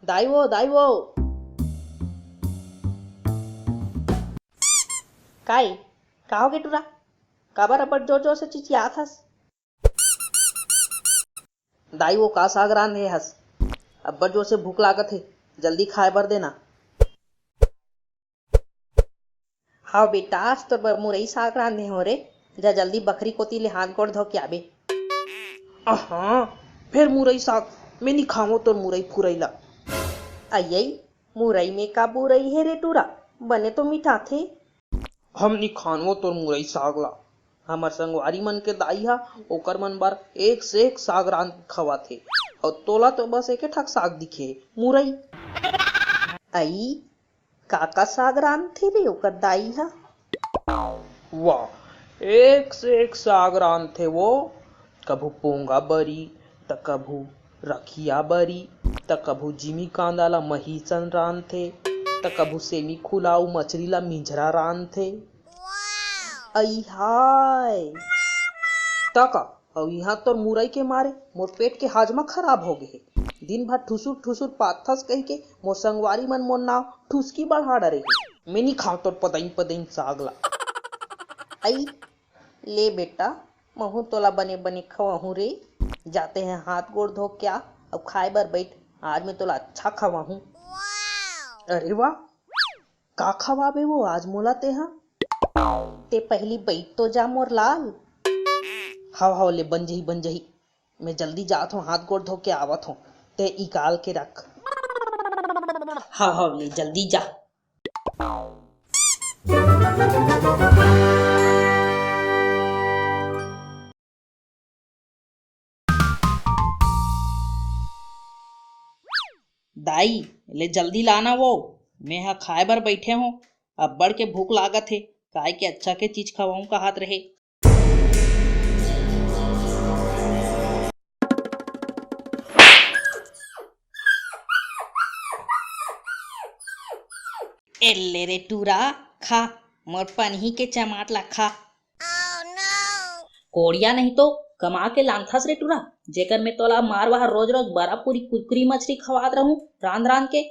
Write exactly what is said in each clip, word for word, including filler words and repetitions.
दाई वो, दाई वो। काई? का होगे टूरा? काबर अब्बड़ जोर जोर से चिचियात हस? दाई वो, का साग रांधे हस? अब्बड़ जोर से भूख लागत हे, जल्दी खाए बर देना। हाव बेटा, आज तोर बर मुरई साग रांधे हों रे। जा जल्दी बखरी कोती ले हाथ गोड़ धो के आबे। अहाँ, फेर मुरई साग? मैं नी खावों तोर मुरई फुरई ला। अयई, मुरई में का बुरई हे रे टूरा, बने तो मिठाथे। हम नी खानवो तोर मुरई साग ला। हमर संगवारी मन के दाई हा ओकर मन बर एक से एक साग रांध खवाथे, अउ तोला तो बस एके ठक साग दिखे, मुरई। अई, का का साग रांधथे रे ओकर दाई हा? वाह, एक से एक साग रांधथे वो। कभू पोंगा बरी, त कभू रखिया बरी, त कभू जिमी कांदा ला महीसन रांधथे, त कभू सेमी खुलाऊ मछरी ला मिंझरा रांधथे। अई हाय! त का, अउ इहाँ तोर मुरई के मारे मोर पेट के हाजमा खराब होगे हे। दिन भर ठुसुर ठुसुर पाथस कहिके मोर संगवारी मन मोर नांव ठुसकी बढ़ा डरे हे। मैं नी खांव तोर पदइन पदइन साग ला। अई, ले बेटा, महूँ तोला बने बने खवाहूँ रे। जा तेंह हाथ गोड़ धो के आ, अउ खाए बर बइठ, आज मैं तोला अच्छा खवाहूँ। अरे वाह, का खवाबे वो आज मोला तेंह? ते पहिली बइठ तो जा मोर लाल। हव हव, ले बन जही, बन जही। मैं जल्दी जात हों, हाथ गोड़ धो के आवत हों, ते इकाल के रख। हव हव, ले जल्दी जा। दाई, ले जल्दी लाना वो, मैं ह खाए बर बइठे हों। अब्बड़ के भूख लागत हे, काय के अच्छा के चीज खवाऊं कहत रहे। एल्ले रे टूरा, खा, मोर पनही के चमाट ला खा। कोड़िया नहीं तो कमा के लानथस रे टूरा, जेकर में तोला मारवा रोज रोज बरा पूरी कुरकुरी मछरी खवात रहूं रांध रांध के।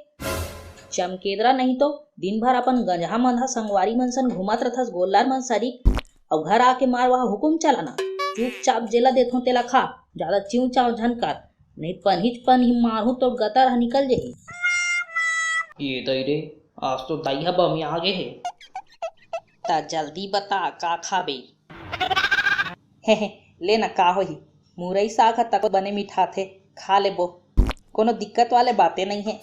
चमकेदरा नहीं तो दिन भर अपन गंजहा मंधा संगवारी मन सन घूमत रथस गोल्लर मन सरीक, अउ घर आके मारवा हुकुम चलाना। चुपचाप जेला देथों तेला खा, ज्यादा चिंव चांव झन कर, नहीं पनहीच पनही मारहूं तो गतर ह निकल जही। ये दई रे, आज तो दाई ह बमिया गे हे। त जल्दी बता, का खाबे? हे, हे, ले न, का होही, मुरई साग ह तको बने मिठाथे, खा लेबो, कोनो दिक्कत वाले बाते नइ हे।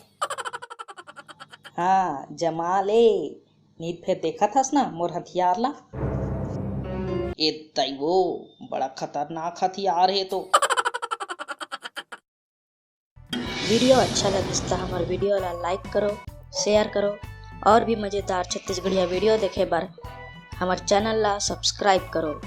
हाँ, जमा ले, नी त फेर देखत हस ना मोर हथियार ला। ए दाई वो, बड़ा खतरनाक हथियार हे तो। वीडियो अच्छा लगिस त हमर वीडियो ला like करो, share करो, और भी मजेदार छत्तीसगढ़िया वीडियो देखे बर हमर channel ला subscribe करो।